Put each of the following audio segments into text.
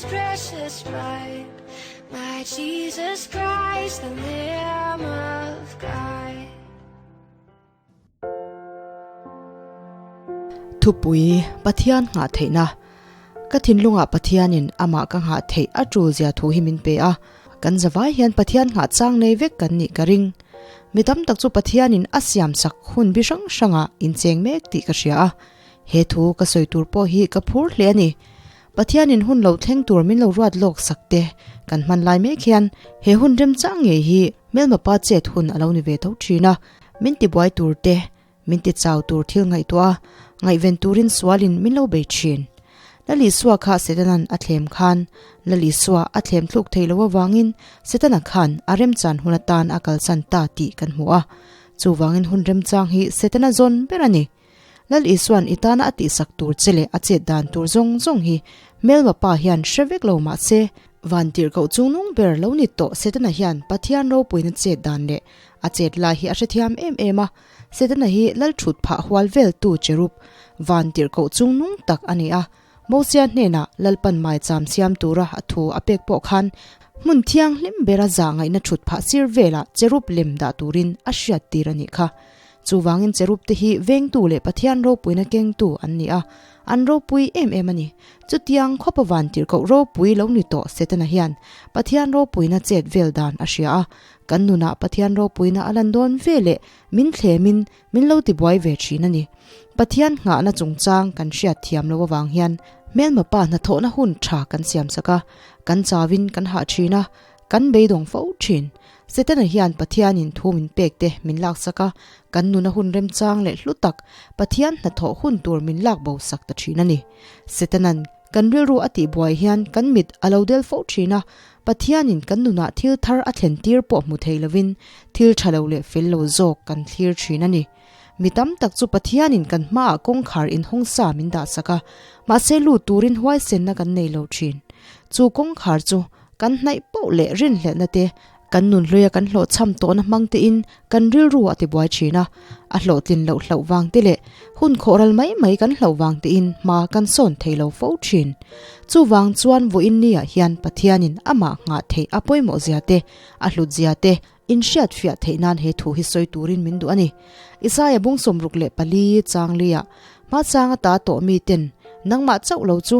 precious blood, my Jesus Christ, the Lamb of God. Thupui, Pathian nghah theihna Ka thinlungah Pathianin amah ka nghah theih a tul zia thu hi min pe a, kan zavai hian Pathian nghah chang nei vek kan nih ka ring. Mi tam tak chu Pathianin a siam sak hun bi hrang hrangah incheng mek tih ka hria a, he thu ka sawi tur pawh hi ka phur hle a ni. Pathianin hun lo thleng tur min lo ruat lawk sak te kan hman lai mek hian he hun remchang ngei hi hmelma pa chet hun a lo ni ve tho thin a, min tibuai tur te, min tichau tur thil ngaihtuah a, ngaihven turin sualin min lo bei thin. Lal Isua kha Setanan a thlem khan Lal Isua a thlem thluk thei lo avangin Setana khan a remchan hun atan a kalsan ta tih kan hmu a. Chuvangin hun remchang hi Setana zawn ber a ni. Lal Isua'n i tana a tihsak tur che leh a chet dan tur zawng zawng hi hmelma pa hian hre vek lo mah se, van tirhkoh chungnung ber lo ni tawh Setana hian Pathian ropuina chet dan leh a chet lai hi a hrethiam em em a. Setana hi lal thut phah hual veltu cherub, van tirhkoh chungnung tak a ni a. Mosia hnenah Lalpan maicham siam tura a thu a pek pawh khan hmun thianghlim bera zah ngaihna thut phah sir velah cherub lem dah turin a hriat tir a nih kha. Chuvangin cherub te hi vengtu leh Pathian ropuina kengtu an ni a, an ropui em em a ni. Chutiang khawpa van tirhkoh ropui lo ni tawh Setana hian Pathian ropuina chet vel dan a hria a, kan nunah Pathian ropuina a lan dawn ve leh min thlemin Min lo tibuai ve thin a ni. Pathian nghahna chungchang kan hriat thiam loh avang hian hmelma pa hnathawhna hun tha kan siam sak a, kan chauin kan hah thin a, kan beidawng fo thin. Setana hian Pathianin thu min pek te min lak sak a, kan nuna hun remchang leh hlu tak Pathian hnathawh hun tur min lak bo sak ta thin a ni. Setanan kan rilru a tihbuai hian kan mit a lo del fo thin a, Pathianin kan nunah thil thar a thlen tir pawh hmu thei lovin thil tha lo leh fel lo zawk kan thlir thin a ni. Mi tam tak chu Pathianin kan hmaah kawngkhar inhawng sa min dah sak a, mahse lut turin huaisenna kan nei lo thin. Chu kawngkhar chu kan hnaih poh leh rinhlelhna te Kan nunhluia kan hlawhchham tawhna hmang tein kan rilru a tibuai thin a, a hlawhtlin loh hlauh vang te leh hun khawhral mai mai kan hlauh vang tein hma kan sawn thei lo fo thin. Chuvang chuan vawiin niah hian Pathianin amah nghah theih a pawimawh zia te, a hlut zia te inhriat fiah theih nan he thu hi sawi turin min duh a ni. Isaiah bung 64 changlia hma changa ta tawh miten nangmah chauh lo chu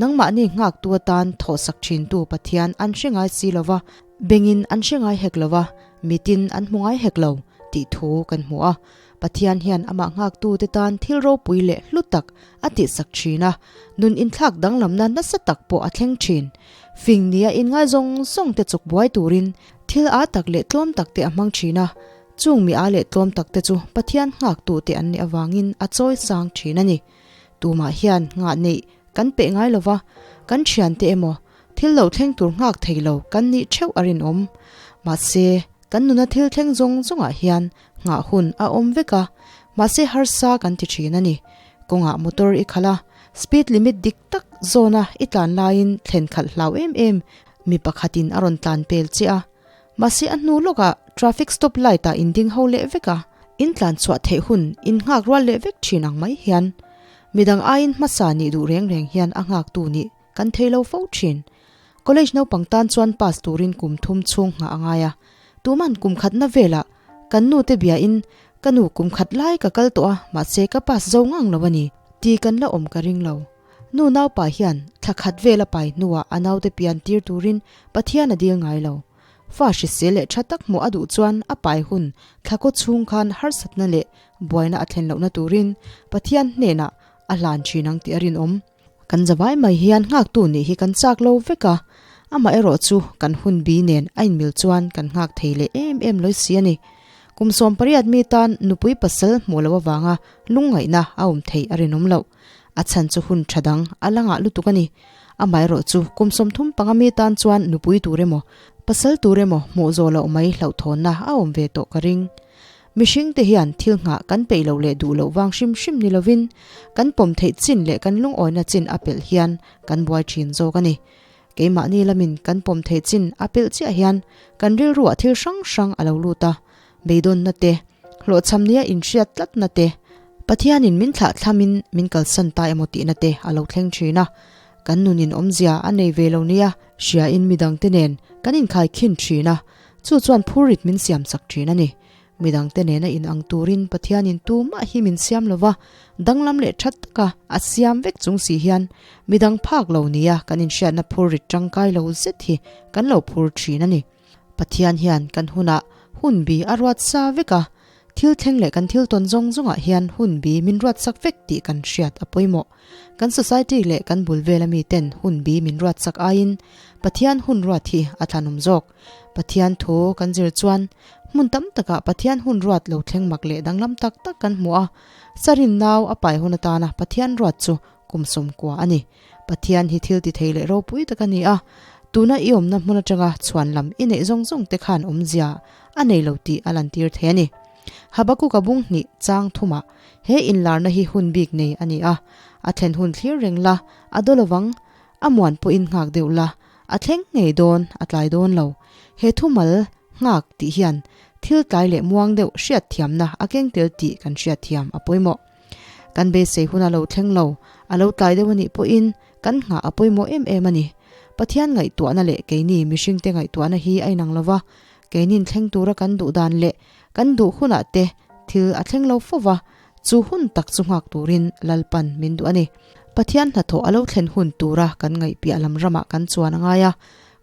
Nangmahni nghaktu atan thawhsak thintu Pathian an hre ngai si lo va, bengin an hre ngai hek lo va, mitin an hmu ngai hek lo, tih thu kan hmu a. Pathian hian amah nghaktute tan thil ropui leh hlu tak a tihsak thin a, nun inthlak danglamna nasa tak pawh a thleng thin. Fing nia inngai zawng zawng te chuk buai turin thil aa tak leh tlawm tak te a hmang thin a, chung mi aa leh tlawm tak te chu Pathian nghaktute an nih avangin a chawi sang thin a ni. Tumah hian nghah neih kan peh ngai lo va, kan thiante emaw thil lo thleng tur nghak thei lo kan nih theuh a rinawm. Mahse, kan nuna thil thleng zawng zawngah hian nghah hun a awm vek a, mahse harsa kan ti thin a ni. Kawngah motor i khalh a, speed limit dik tak zawna i tlan laiin thlen khalh hlau em em mi pakhatin a rawn tlan pel che a, Mahse a hnu lawkah traffic stop light ah in ding ho leh vek a, in tlan chhuah theih hun in nghak rual leh vek thin ang mai hian midang aiin hmasa nih duh reng reng hian a nghaktu nih kan thei lo fo thin. College naupang tan chuan pass turin kum thum chhung nghah a ngai a, tuman kum khatna velah kan nu te bia in ka nu kum khat lai ka kal tawh a mahse ka pass zo ngang lo a ni ti kan la awm ka ring lo. Nu naupa hian thla khat vel a pai hnuah a naute pian tir turin Pathian a dil ngai lo. Fa hrisel leh tha tak hmuh a duh chuan a pai hun thla kaw chhung khan harsatna leh buaina a thlen lohna turin Pathian hnenah a hlan thin ang tih a rinawm. Kan zavai mai hian nghaktu nih hi kan chak lo vek a, amaherawh chu kan hun bi nen a inmil chuan kan nghak thei leh em em lawi si a ni. Kum 18 mi tan nupui pasal hmuh loh avanga lungngaihna a awm theih a rinawm loh. A chhan chu hun tha dang a la ngah lutuk a ni. Amaherawh chu kum 35 mi tan chuan nupui tur emaw, pasal tur emaw hmuh zawh loh mai hlauhthawnna a awm ve tawh ka ring. Mihring te hian thil nghah kan peih loh leh duh loh vang hrim hrim ni lovin kan pawm theih chin leh kan lungawina chin a pelh hian kan buai thin zawk a ni. Keimahni lamin kan pawm theih chin a pelh chiah hian kan rilruah thil hrang hrang a lo lut a, beidawnna te, hlawhchham nia inhriat tlatna te, Pathianin min thlah thlamin min kalsan ta emaw tihna te a lo thleng thin a. Kan nunin awmzia a nei ve lo nia hriain midangte nen kan inkhaikhin thin a, chu chuan phurrit min siam chak thin a ni. Midangte nena inang turin Pathianin tumah hi min siam lo va, danglam leh that taka a siam vek chung si hian midang phak lo nia kan inhriatna phurrit tangkai lo zet hi kan lo phur thin a ni. Pathian hian kan hunah hun bi a ruat sa vek a, thil thleng leh kan thil tawn zawng zawngah hian hun bi min ruat sak vek tih kan hriat a pawimawh. Kan society leh kan bul vela miten hun bi min ruat sak aiin Pathian hun ruat hi a thlanawm zawk. Pathian thu kan zir chuan hmun tam takah Pathian hun ruat lo thleng mak leh danglam tak tak kan hmu a, Sarin nau a pai hun atana Pathian ruat chu kum sawmkua a ni. Pathian hi thil ti thei leh ropui tak a ni a, tuna i awmna hmun atanga chhuan lam i neih zawng zawng te khan awmzia a nei lo tih a lantir thei a ni. Habakuka bung hnih chang thumah he inlarna hi hun bik nei a ni a, a thlen hun thlir reng la, a daw lovang, a muan pawhin nghak deuh la, a thleng ngei dawn, a tlai dawn lo. He thumal nghak tih hian thil tlai leh muang deuh hriatthiamna a keng tel tih kan hriatthiam a pawimawh. Kan beisei hun a lo thleng lo, a lo tlai deuh a nih pawhin kan nghah a pawimawh em em a ni. Pathian ngaihtuahna leh keini mihringte ngaihtuahna hi a inang lo va, keinin thleng tura kan duh dan leh kan duh hunah te thil a thleng lo fo va, chu hun tak chu nghak turin Lalpan min duh a ni. Pathian hnathawh a lo thlen hun tura kan ngaihpiah lam ramah kan chuan a ngai a,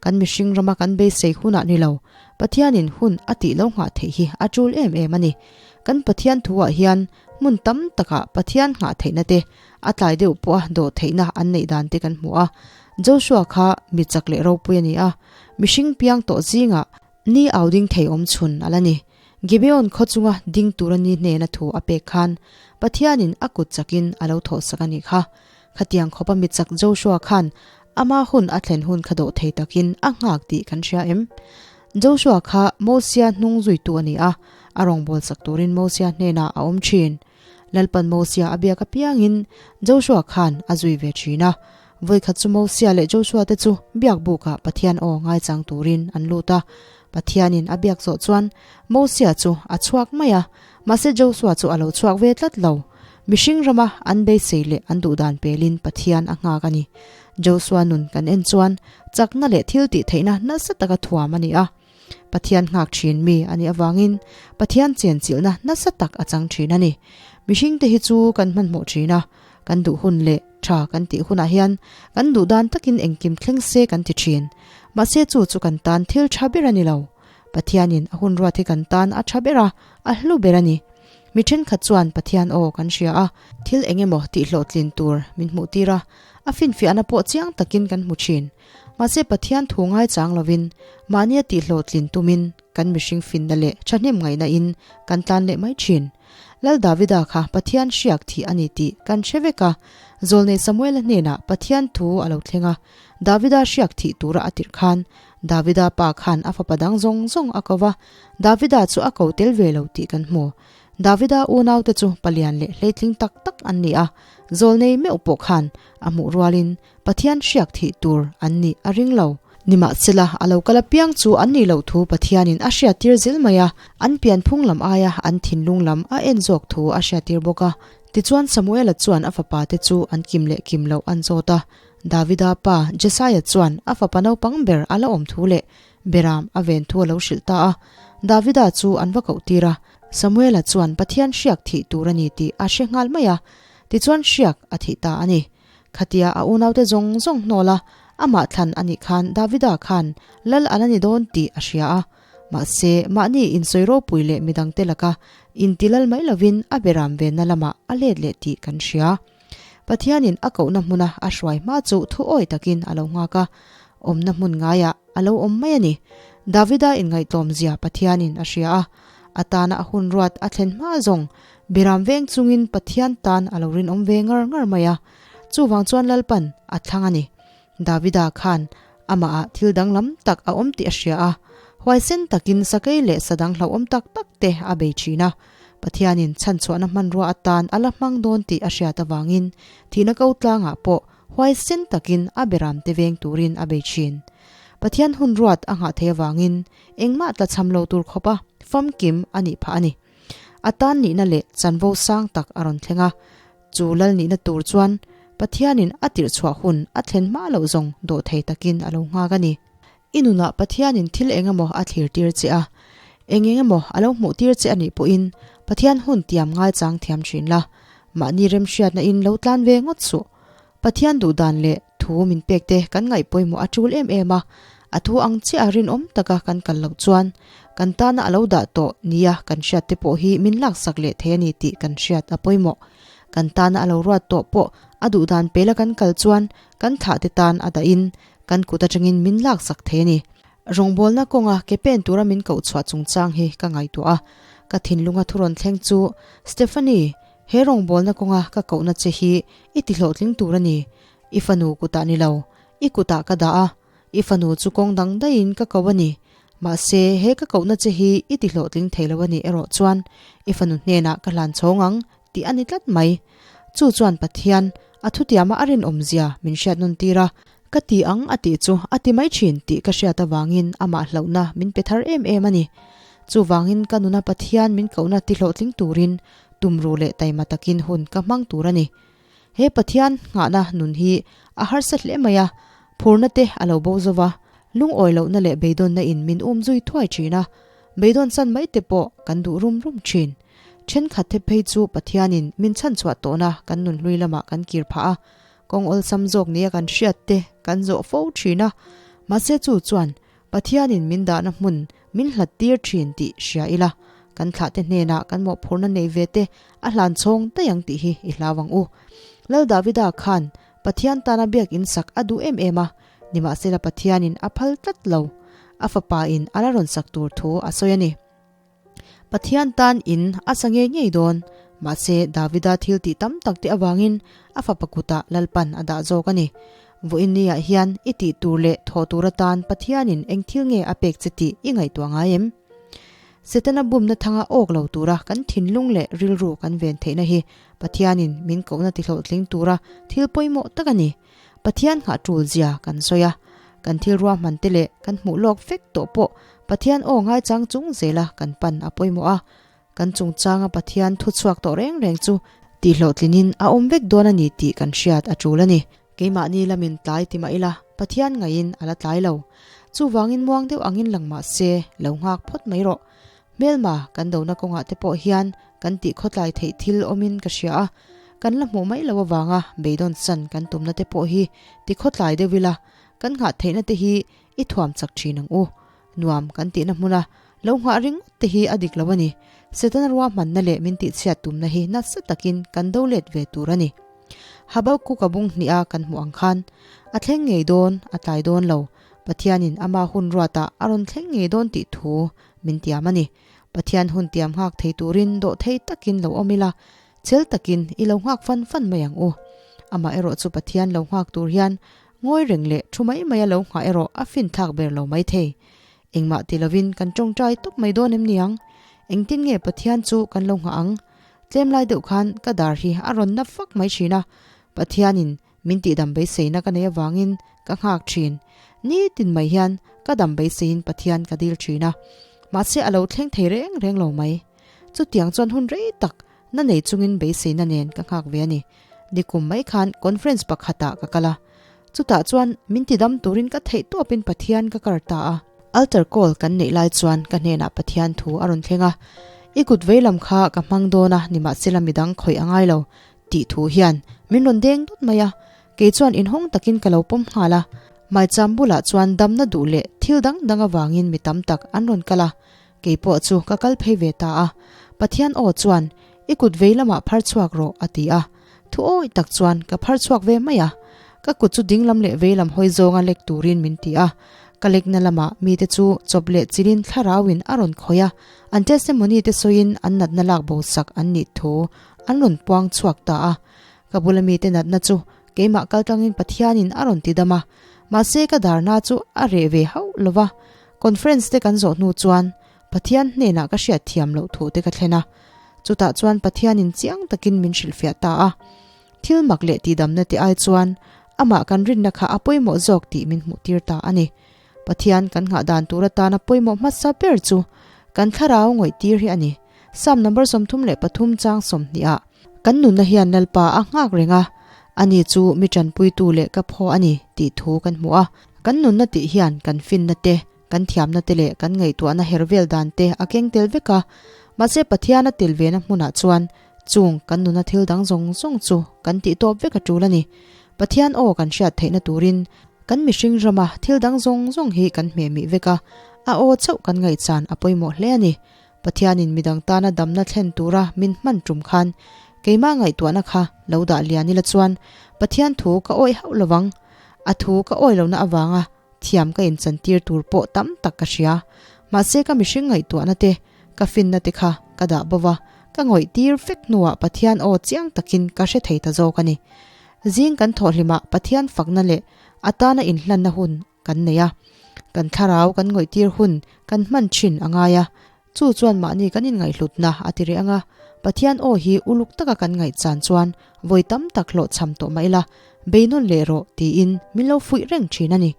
kan mihring rama kan beisei hunah ni lo, Pathianin hun a tih lo nghah theih hi a tul em em a ni. Kan Pathian thuah hian Hmun tam takah Pathian nghah theihna te, a tlai deuh pawha dawh theihna an neih dan te kan hmu a. Joshua kha mi chak leh ropui a ni a, mihring piang tawh zingah ni au ding thei awm chhun a la ni. Gibeon khaw chunga ding tura ni hnena thu a pek khan Pathianin a kut chakin a lo thawhsak a nih kha. Khatiang khawpa mi chak Joshua khan ama hun a thlen hun kha dawh thei takin a nghak tih kan hria em? Joshua kha Mosia hnung zuitu a ni a, a rawngbâwl sak tûrin Mosia hnênah a awm ṭhîn. Lalpan Mosia a biak apiangin Joshua khân a zui ve ṭhîn a. Vawikhat chu Mosia leh Joshua te chu biak bûkah Pathian aw ngaichâng tûrin an lût a. Pathianin a biak zawh chuan Mosia chu a chhuak mai a, mahse Joshua chu a lo chhuak ve tlat lo. Mihring rama an beisei leh an duhdan pelin Pathian a nghak a ni. Joshua nun kan en chuan chakna leh thil tih theihna nasa taka thuam a ni a. Pathian nghak thin mi a nih avangin Pathian chenchilhna nasa tak a chang thin a ni. Mihringte hi chu kan hmanhmawh thin a, kan duh hun leh tha kan tih hunah hian kan duh dan takin engkim thleng se kan ti thin. Mahse chu chu kan tan thil tha ber a ni lo. Pathianin a hun ruat hi kan tan a tha ber a, a hlu ber a ni. Mi thenkhat chuan Pathian aw kan hria a, thil eng emaw tihhlawhtlin tur min hmuh tir a, a finfiahna pawh chiang takin kan hmu thin. Mahse Pathian thu ngaichang lovin mahnia tihhlawhtlin tumin kan mihring finna leh thahnem ngaihna in kan tlan leh mai thin. Lal Davida kha Pathian hriak thih a ni tih kan hre vek a, Zawlnei Samuela hnenah Pathian thu a lo thleng a, Davida hriak thih tura a tirh khan Davida pa khan a fapa dang zawng zawng a ko va, Davida chu a ko tel ve lo tih kan hmu. Davida unaute chu palian leh hleitling tak tak an ni a, zawlnei meuh pawh khan a hmuh rualin Pathian hriak thih tur an nih a ring lo. Nimahsela, a lo kal apiang chu an nih loh thu Pathianin a hriattir zil mai a, an pianphung lam aia an thinlung lam a en zawk thu a hriattir bawk a. Tichuan Samuela chuan a fapate chu an kim leh kim loh an zawt a. Davida pa Jesaia chuan a fapa naupang ber a la awm thu leh Beram a ven thu a lo hrilh ta a. Davida chu an va koh tir a, Samuela chuan Pathian hriak thih tur a ni tih a hre nghal mai a, tichuan hriak a thih ta a ni. Khatia a unaute zawng zawng hnawl a, amah thlan a nih khan Davida khan lal a la ni dawn tih a hria a. Mahse, mahni insawi ropui leh midangte laka inti lal mai lovin a beram venna lamah a let leh tih kan hria. Pathianin a kohna hmuna a hruai hma chu thu awi takin a lo nghak a, awmna hmun ngaiah a lo awm mai a ni. Davida inngaihtlawmzia Pathianin a hria a, a tana a hun ruat a thlen hma zawng Biram veng chungin Pathian tan a lo rinawm ve ngar ngar mai a, chuvang chuan Lalpan a thlang a ni. Davida khan amahah thil danglam tak a awm tih a hria a, huaisen takin sakei leh sadang hlauhawm tak tak te a bei thin a. Pathianin chhanchhuahna hmanrua atan a la hmang dawn tih a hriat avangin thihna ko tlangah pawh huaisen takin a beramte veng turin a bei thin. Pathian hun ruat a nghah theih avangin engmah tlachham lo tur khawpa famkim a nih phah a ni. A tan nihna leh chanvo sang tak a rawn thleng a, chu lal nihna tur chuan Pathianin a tirh chhuah hun a thlen hma loh zawng dawhthei takin a lo nghak a ni. I nunah Pathianin thil eng emaw a thlir tir che a, eng eng emaw a lo hmuh tir che a nih pawhin Pathian hun tiam ngaichang thiam thin la, mahni remhriatna in lo tlan ve ngawt suh. Pathian duh dan leh thu min pek te kan ngaih pawimawh a tul em em a, a thu ang chiah a rinawm taka kan kal loh chuan kan tana a lo dah tawh nia kan hriat te pawh hi min laksak leh thei a ni tih kan hriat a pawimawh. Kan tana a lo ruat tawh pawh a duh dan pela kan kal chuan kan thlah te tan a dahin kan kut atangin min laksak thei a ni. Rawngbawlna kawnga ke pen tura min koh chhuah chungchang hi ka ngaihtuah a, ka thinlunga thu rawn thleng chu Stephanie, He rawngbawlna kawnga ka kohna che hi i ti hlawhtling tur a ni. I fanu kutah ni lo, i kutah ka dah a, i fanu chu kawng dang daihin ka ko a ni. Mahse, he ka kohna che hi i ti hlawhtling thei lo a nih erawh chuan i fanu hnenah ka hlan chhawng ang tih a ni tlat mai. Chu chuan Pathian, a thutiama a rinawmzia min hriat nawn tir a, ka ti ang a tih chu a ti mai thin tih ka hriat avangin amah hlauhna min pe thar em em a ni. Chuvangin ka nuna Pathian min kohna ti hlawhtling turin Tumruh leh taima takin hun ka hmang tur a ni. He Pathian nghahna nun hi a harsa hle mai a, phurna te a lo bo zo va, lungawi lohna leh beidawnna in min um zui thuai thin a, beidawn san mai te pawh kan duh rum rum thin. Thenkhat the phei chu Pathianin min chhanchhuah tawhna kan nun hlui lamah kan kir phah a, kawng awlsam zawk nia kan hriat te kan zawh fo thin a, mahse chu chuan Pathianin min dahna hmun min hlat tir thin tih hria ila, kan thlahte hnenah kan mawhphurhna nei ve te a hlan chhawng daih ang tih hi i hlau ang u. Lal Davida khan Pathian tana biakinn sak a duh em em a, nimahsela Pathianin a phal tlat lo. A fapa in a la rawn sak tur thu a sawi a ni. Pathian tan in a sa ngei ngei dawn, mahse Davida thil tih tam tak te avangin a fapa kutah Lalpan a dah zawk a ni. Vawiin ni ah hian i tih tur leh thawh tur atan Pathianin eng thil nge a pek che tih i ngaihtuah ngai em? Setana bumna thanga awk lo tura kan thinlung leh rilru kan ven theihna hi Pathianin min kohna tihlawhtling tura thil pawimawh tak a ni. Pathian nghah tul zia kan sawi a, kan thil ruahman te leh kan hmuh lawk vek tawh pawh Pathian aw ngaichang chung zela kan pan a pawimawh a, kan chungchanga Pathian thu chhuak tawh reng reng chu tihhlawhtlinin a awm vek dawn a ni tih kan hriat a tul a ni. Keimahni lamin tlai ti mah ila Pathian ngaihin a la tlai lo. Chuvangin muang deuh angin lang mah se lo nghak phawt mai rawh. Hmelma kan dona kawngah te pawh hian kan tih khawtlai theih thil awmin ka hria a, kan la hmuh mai loh avanga beidawn san kan tumna te pawh hi ti khawtlai deuh ila, kan nghah theihna te hi i thuam chak thin ang u. Nuam kan tihna hmuna lo nghah ringawt te hi a dik lo a ni. Setana ruahmanna leh min tihchhiat tumna hi nasa takin kan do let ve tur a ni. Habakkuk a bung hnih a kan hmuh ang khan, a thleng ngei dawn, a tlai dawn lo. Pathianin ama hun ruatah a rawn thleng ngei dawn tih thu min tiam a ni. Pathian hun tiam nghak thei turin dawh thei takin lo awm ila, chel takin i lo nghak fan fan mai ang u. Amah erawh chu Pathian lo nghak tur hian ngawi reng leh thu mai mai a lo nghah erawh a fin thlak ber lo mai thei. Engmah ti lovin kan tawngtai tawp mai dawn em niang? Engtin nge Pathian chu kan lo nghah ang? Tlem lai deuh khan ka dar hi a rawn na fak mai thin a, Pathianin Min tihdam beiseina ka nei avangin ka nghak thin. Nitin mai hian ka dam beiseiin Pathian ka dil thin a, mahse a lo thleng thei reng reng lo mai. Chutiang chuan hun rei tak na nei chungin beiseina nen ka nghak ve a ni. Nikum mai khan conference pakhatah ka kal a, chutah chuan min tidam turin ka theih tawpin Pathian ka kar ta a. Altar call kan neih lai chuan ka hnenah Pathian thu a rawn thleng a, I kut veilam kha ka hmang dawn a, nimahsela midang khawih a ngai lo, Tih thu hian min rawn deng dawt mai a, kei chuan inhawng takin ka lo pawm nghal a. Maicham bulah chuan damna duh leh thil dang dang avangin mi tam tak an rawn kal a, kei pawh chu ka kal phei ve ta a. Pathian aw chuan, I kut vei lamah phar chhuak rawh, a ti a. Thu awi tak chuan ka phar chhuak ve mai a. Ka kut chu dinglam leh veilam hawi zawnga lek turin min ti a. Ka lekna lamah mite chu chawp leh chilin thlarauin a rawn khawih a, an testimony te sawiin an natna lak bo sak an nih thu An rawn puang chhuak ta a, ka bula mite natna chu keimah kaltlangin Pathianin a rawn ti dam a, mahse ka darna chu a reh ve hauh lo va. Conference te kan zawh hnu chuan Pathian hnenah ka hriat thiam loh thu te ka thlen a, chutah chuan Pathianin chiang takin min hrilhfiah ta a. Thil mak leh tihdamna te ai chuan amah kan rinna kha a pawimawh zawk tih min hmuhtir ta a ni. Pathian kan nghah dan tur atana pawimawh hmasa ber chu kan thlarau ngawihtir hi a ni. Psalm number 33 chang 20 ah, Kan nunna hian Lalpa a nghak reng a, Ani chu mi tanpuitu leh ka phaw a ni tih thu kan hmu a. Kan nunna tih hian kan finna te, kan thiamna te leh kan ngaihtuahna her vel dan te a keng tel vek a. Mahse Pathian a tel vena hmunah chuan chung kan nuna thil dang zawng zawng chu kan tih tawp vek a tul a ni. Pathian aw kan hriat theihna turin kan mihring rama thil dang zawng zawng hi kan hmehmih vek a, a aw chauh kan ngaihchan a pawimawh hle a ni. Pathianin midang tana damna thlen tura min hman tum khan keimah ngaihtuahna kha lo dah lian ila chuan Pathian thu ka awih hauh lovang. A thu ka awih lohna avanga thiam ka inchantir tur pawh tam tak ka hria. Mahse ka mihring ngaihtuahna te, ka finna te kha ka dah bo va, ka ngawih tir vek hnuah Pathian aw chiang takin ka hre thei ta zawk a ni. Zing kan thawhhlimah Pathian fakna leh a tana inhlanna hun kan nei a, kan thlarau kan ngawihtir hun kan hman thin a ngai a, chu chuan mahni kan inngaihhlutna a ti reh ang a, Pathian aw hi uluk taka kan ngaihchan chuan vawi tam tak hlawhchham tawh mah ila, beinawn leh rawh tiin min lo fuih reng thin a ni.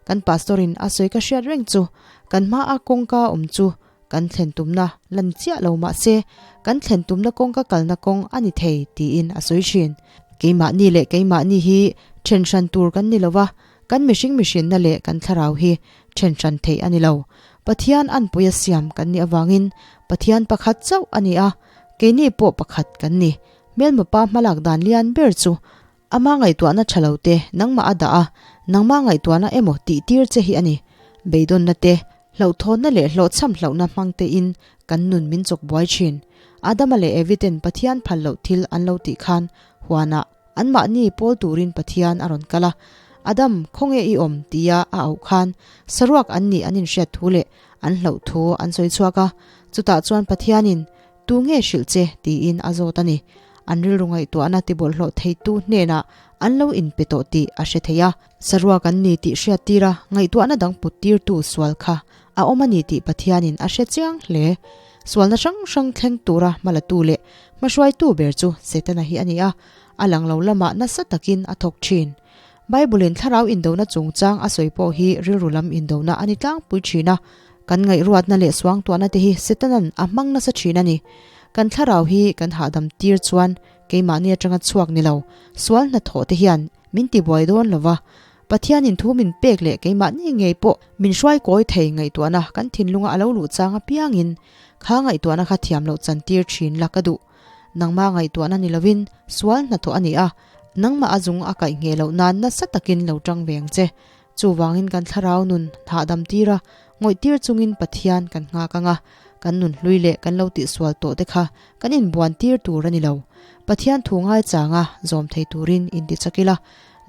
Kan pastor-in a sawi ka hriat reng chu kan hmaa kawngka awm chu kan thlen tumna lan chiah lo mah se kan thlen tumna kawngka kalna kawng a ni thei tiin a sawi thin. Keimahni leh keimahni hi then hran tur kan ni lo va, Kan mihring mihrinna leh kan thlarau hi then hran theih a ni lo. Pathian anpui a siam kan nih avangin Pathian pakhat chauh a ni a, keini pawh pakhat kan ni. Hmelma pa hmalak dan lian ber chu ama ngaihtuahna tha lo te nangmah a dah a, nangmah ngaihtuahna emaw tih tir che hi a ni. Beidawnna te, hlauhthawnna leh hlawhchham hlauhna hmang tein kan nun min chawk buai thin. Adama leh Evi ten Pathian phal loh thil an lo tih khan huanah Anmahni pawl turin Pathian a rawn kal a, Adam, khawnge i awm? tia a auh khan saruak an nih an inhriat thu leh an hlauh thu an sawi chhuak a. Chutah chuan Pathianin, Tu nge hrilh che? tiin a zawt a ni. An rilru ngaihtuahna tibawlhhlawh theitu hnenah an lo inpe tawh tih a hre thei a. Saruak an ni tih hriattir a, ngaihtuahna dang put tirtu sual kha a awm a ni tih Pathianin a hre chiang hle. Sualna hrang hrang thleng tura hmalatu leh hmahruaitu ber chu Setana hi a ni a, a lang lo lamah nasa takin a thawk thin. Bible-in thlarau indona chungchang a sawi pawh hi rilru lam indona a ni tlangpui thin a, kan ngaihruatna leh suangtuahna te hi Setana'n a hmang nasa thin a ni. Kan thlarau hi kan hahdam tir chuan keimahni atanga chhuak ni lo, sual hnathawh te hian min tibuai dawn lo va, Pathianin thu min pek leh keimahni ngei pawh min hruai kawi thei ngaihtuahna kan thinlunga a lo luh chang apiangin kha ngaihtuahna kha thiam loh chantir thin la ka duh. Nangmah ngaihtuahna ni lovin sual hnathawh a ni a, nangmah a zung a kaih ngheh loh nan nasa takin lo tang ve ang che. Chuvangin kan thlarau nun hahdam tir a, ngawih tir chungin Pathian kan nghak ang a, kan nun hlui leh kan lo tihsual tawh te kha kan inbuan tir tur a ni lo. Pathian thu ngaichanga zawm thei turin inti chak ila,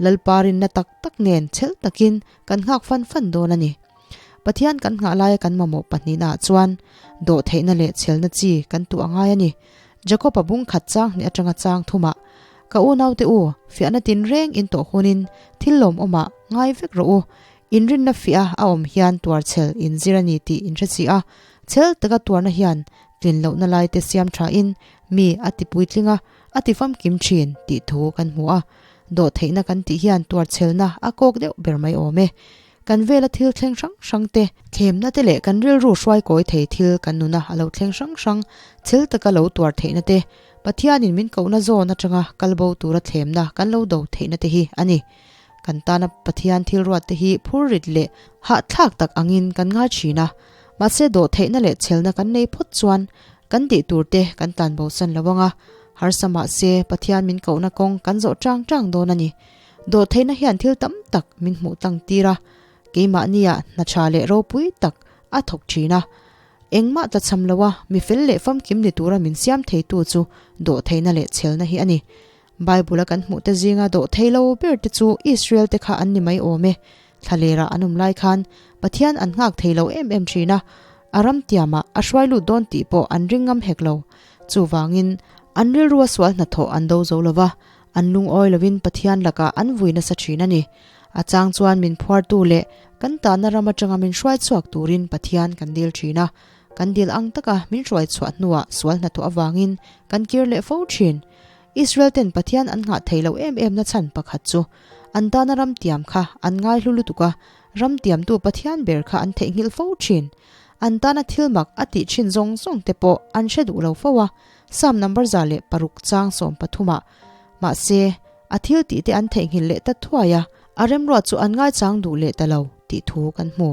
Lalpa rinna tak tak nen chhel takin kan nghak fan fan dawn a ni. Pathian kan nghah laia kan mamawh pahnihnaah chuan dawhtheihna leh chhelna chi kan tuah ngai a ni. Jakob-a bung khat chang hnih atanga chang thumah, Ka unaute u, fiahna tinreng in tawh hunin thil lawmawmah ngai vek rawh u. Inrinna fiah a awm hian tuarchhel inzir a ni tih in hre si a. Chhel taka tuarna hian tlin lohna laite siam thain mi a ti puitling a, a ti famkim thin tih thu kan hmu a. Dawhtheihna kan tih hian tuarchhelna a kawk deuh ber mai awm e. Kan vela thil thleng hrang hrang te, thlemna te leh kan rilru hruai kawi thei thil kan nuna a lo thleng hrang hrang chhel taka lo tuar theihna te, Pathianin min kohna zawn atanga kalbo tura thlemna kan lo do theihna te hi a ni. Kan tana Pathian thil ruat te hi phurrit leh hahthlak tak angin kan ngai thin a, mahse dawhtheihna leh chhelna kan nei phawt chuan kan tih tur te kan tlanbosan lo ang a, harsa mahse Pathian min kohna kawng kan zawh tang tang dawn a ni. Dawhtheihna hian thil tam tak min hmuh tlang tir a, keimahnia hna tha leh ropui tak a thawk thin a. Engmah tlachham loa mi fel leh famkim ni tura min siam theitu chu dawhtheihna leh chhelna hi a ni. Bible-a kan hmuhte zinga dawhthei lo ber te chu Israel te kha an ni mai awm e. Thlalera an awm lai khan Pathian an nghak thei lo em em thin a, a ram tiamah a hruai lut dawn tih pawh an ring ngam hek lo. Chuvangin, an rilrua sual hnathawh an do zo lo va, An lungawi lovin Pathian lakah an vui nasa thin a ni. A chang chuan min phuartu leh kan tahna ram atanga min hruai chhuak turin Pathian kan dil thin a. Kan dil ang taka min hruai chhuah hnuah sual hnathawh avangin kan kir leh fo thin. Israel ten Pathian an nghah thei lo em em na chhan pakhat chu an tahna ram tiam kha an ngai hlu lutuk a, ram tiamtu Pathian ber kha an theihnghilh fo thin. An tahna thil mak a tih thin zawng zawng te pawh an hre duh lo fo a. Psalm number 106 chang 13 ah. Mahse, A thil tih te an theihnghilh leh ta thuai a, a remruat chu an ngaichang duh leh ta lo tih thu kan hmu.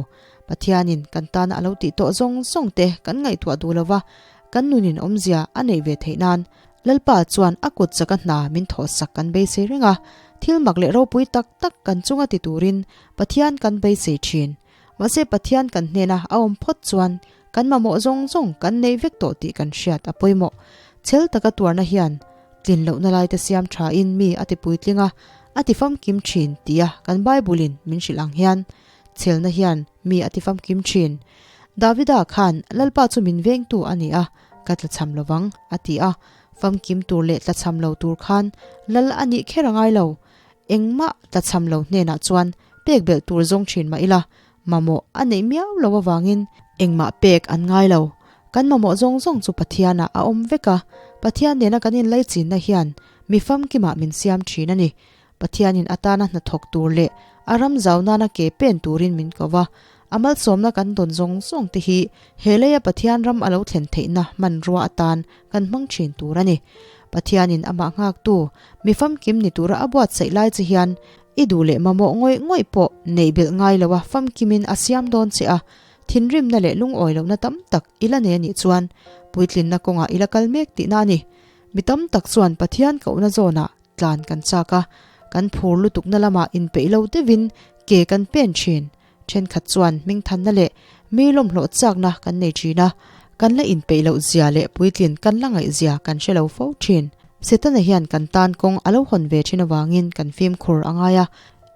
Pathianin kan tana a lo tih tawh zawng zawng te kan ngaihtuah duh lo va, kan nunin awmzia a neih ve theih nan Lalpa chuan a kut chaka hna min thawhsak kan beisei reng a, thil mak leh ropui tak tak kan chunga ti turin Pathian kan beisei thin. Mahse Pathian kan hnena a awm phawt chuan kan mamawh zawng zawng kan nei vek tawh tih kan hriat a pawimawh. Chhel taka tuarna hian tlin lohna laite siam thain mi a ti puitling a, a ti famkim thin tia kan Bible-in min hrilh ang hian chhelna hian mi a ti famkim thin. Davida khan Lalpa chu min vengtu a ni a, ka tlachham lovang a ti a, famkim tur leh tlachham lo tur khan Lal a nih kher a ngai lo. Engmah tlachham lo hnenah chuan pek belh tur zawng thin mah ila, mamawh a neih miau lo avangin engmah pek an ngai lo. Kan mamawh zawng zawng chu Pathianah a awm vek a, Pathian nena kan inlaichinna hian mi famkimah min siam thin a ni. Pathianin atana hnathawk tur leh a ram zau nana ke pen turin min ko va, a malsawmna kan dawn zawng zawng te hi he leia Pathian ram a lo thlen theihna hmanrua atan kan hmang thin tur a ni. Pathianin amah nghaktu mi famkim ni tura a buatsaih lai che hian i duh leh mamawh ngawih ngawih pawh neih belh ngai loa famkimin a siam dawn che a, thinrimna leh lungawi lohna tam tak i la nei a nih chuan puitlinna kawngah i la kal mek tihna a ni. Mi tam tak chuan Pathian kohna zawnah tlan kan chak a, kan phur lutukna lamah inpeih lo deuhin ke kan pen thin. Thenkhat chuan hmingthanna leh mi lawmhlawh chakna kan nei thin a, kan la inpeih loh zia leh puitlin kan la ngaih zia kan hre lo fo thin. Setana hian kan tan kawng a lo hawn ve thin avangin kan fimkhur a ngai a,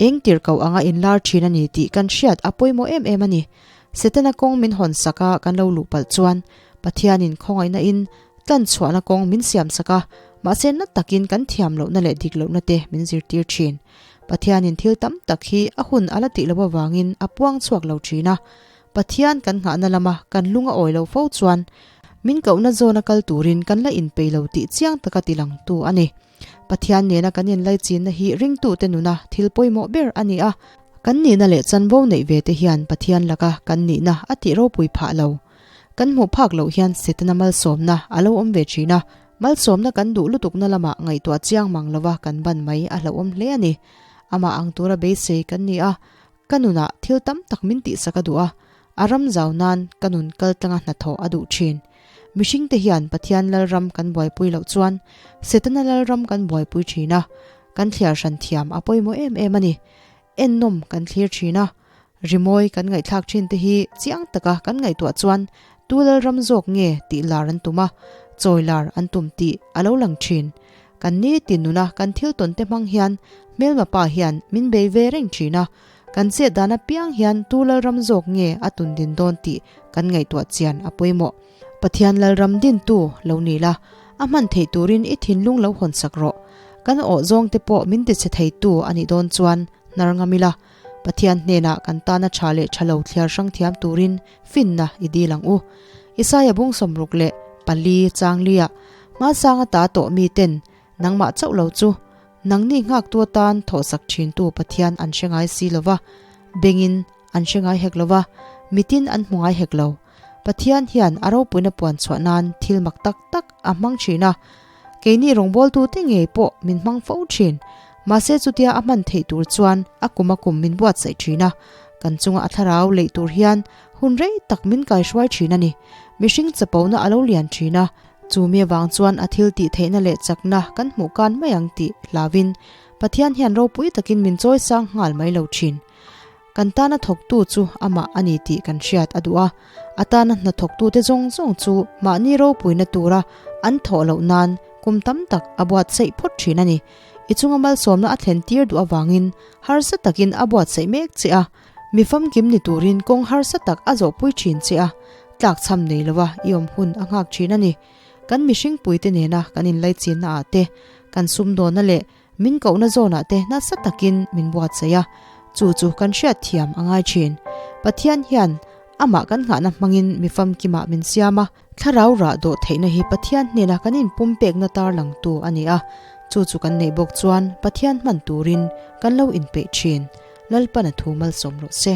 eng tir ko anga inlar thin a ni tih kan hriat a pawimawh em em a ni. Setana kawng min hawn sak a kan lo luh palh chuan Pathianin khawngaihna in tlan chhuahna kawng min siam sak a, mahse na takin kan thiam lohna leh dik lohna te min zirtir thin. Pathianin thil tam tak hi a hun a la tih loh avangin a puang chhuak lo thin a. Pathian kan nghahna lama kan lung a awi lo fo chuan min kohna zawna kal turin kan la inpei lo tih chiang taka tilangtu a ni. Pathian nena kan inlaichinna hi ringtute nuna thil pawimawh ber a ni a. Kan nihna leh chanvo neih ve te hian Pathian laka kan nihna a tih ropui phah lo. Kan hmuh phak loh hian Setana malsawmna a lo awm ve thin a, malsawmna kan duh lutukna lamah ngaihtuah chiang mang lova kan ban mai a hlauhawm hle a ni. Amah ang tura beisei kan ni a, ka nunah thil tam tak min tihsak a duh a, a ram zau nan ka nun kal tlanga hnathawh a duh thin. Mihringte hian Pathian Lalram kan buaipui loh chuan Setana Lalram kan buaipui thin a, kan thliar hran thiam a pawimawh em em a ni. Ennawm kan thlir thin a, Rimawi kan ngaihthlak thin te hi chiang taka kan ngaihtuah chuan tu lalram zawk nge tih lar an tum a, chawi lar an tum tih a lo lang thin. Kan nitin nuna kan thil tawn te hmang hian hmelma pa hian min bei ve reng thin a, kan chet dan apiang hian tu lalram zawk nge a tun din dawn tih kan ngaihtuah chian a pawimawh. Pathian lalram dintu lo ni la, a hman theih turin i thinlung lo hawn sak rawh. Kan awh zawng te pawh min tichhe theitu a nih dawn chuan hnar ngam ila, Pathian hnenah kan tana tha leh tha lo thliar hrang thiam turin finna i dil ang u. Isaia bung 64 changlia hmasanga ta tawh miten nangmah chauh lo chu nangni nghaktu atan thawhsak thintu Pathian an hre ngai si lova, bengin an hre ngai hek lova, mitin an hmu ngai hek lo. Pathian hian a ropuina puan chhuah nan thil mak tak tak a hmang thin a, keini rawngbawltute ngei pawh min hmang fo thin. Mahse chutia a hman theih tur chuan a kum a kum min buatsaih thin a, kan chunga a thlarau leih tur hian hun rei tak min kaihruai thin a ni. Mihring chapona a lo lian thin a, chu mi avang chuan a thil tih theihna leh chakna kan hmuh kan mai ang tih hlauin Pathian hian ropui takin min chawi sang nghal mai lo thin. Kan tana thawktu chu amah a ni tih kan hriat a duh a, a tana hnathawktute zawng zawng chu mahni ropuina tura an thawh loh nan kum tam tak a buatsaih phawt thin a ni. I chunga malsawmna a thlen tir duh avangin harsa takin a buatsaih mek che a, mi famkim ni turin kawng harsa tak a zawhpui thin che a, tlakchham nei lova i awm hun a nghak thin a ni. Kan mihringpuite nena kan inlaichinna ah te, kan sumdawnna leh Min kohna zawnah te nasa takin min buatsaih a, chu chu kan hriat thiam a ngai thin. Pathian hian amah kan nghahna hmangin mi famkimah min siam a, thlarau rah dawh theihna hi Pathian hnena kan inpumpekna tarlangtu a ni a, chu chu kan neih bawk chuan Pathian hman turin kan lo inpeih thin. Lalpana thu malsawm rawh se.